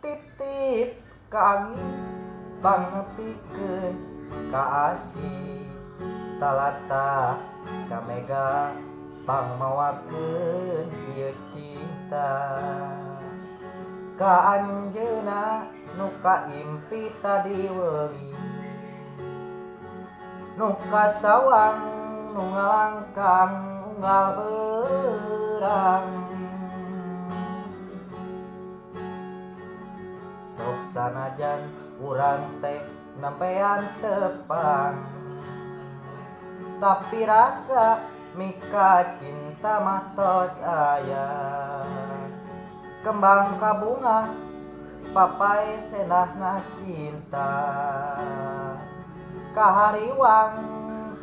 Titip ka angin pangnepikeun ka asih talata ka mega pangmawakeun ieu cinta ka anjeunna nu kaimpi tadi weuli nu kasawang nu ngalangkang unggal beurang sok sanajan urang teh nembean tepang tapi rasa mika cinta mah tos aya kembang kabunga papae senahna cinta kahariwang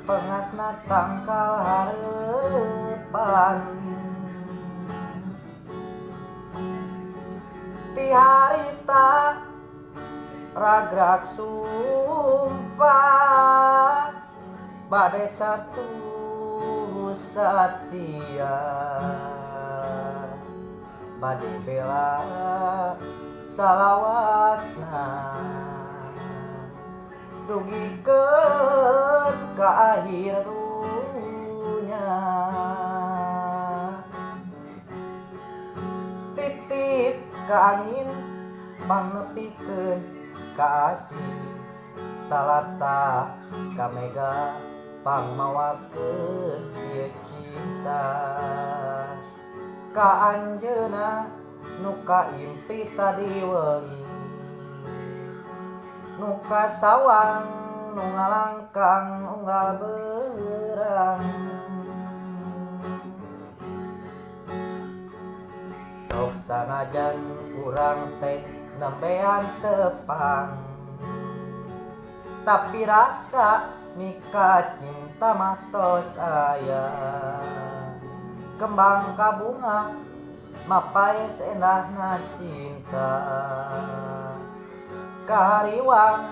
pengasna tangkal hareupan ti harita ragrag sumpah bade satu satia bade bela salawasna dugikeun ka akhir dunya titip ka angin pangnepikeun ka asih talata ka mega pangmawakeun ieu cinta ka anjeunna nu kaimpi tadi weungi nu kasawang nu ngalangkang unggal beurang sok sanajan urang teh nembean tepang tapi rasa mika cinta mah tos aya kembang kabunga mapae sendahna cinta kahariwang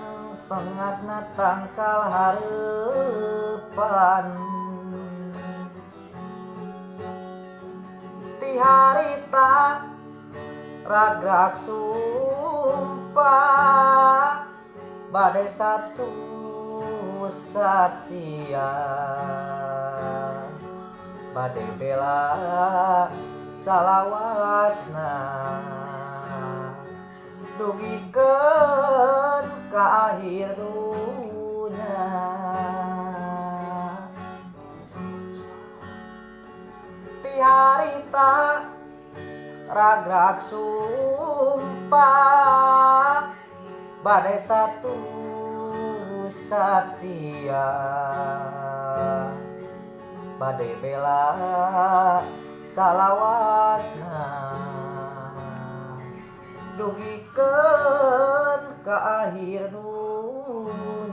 pengasna tangkal hareupan ti harita ragrag sumpah bade satu satia bade bela salawasna dugikeun ka akhir dunya ti harita ragrag sumpah bade satu satia bade bela salawasna dugikeun ka akhir dunya.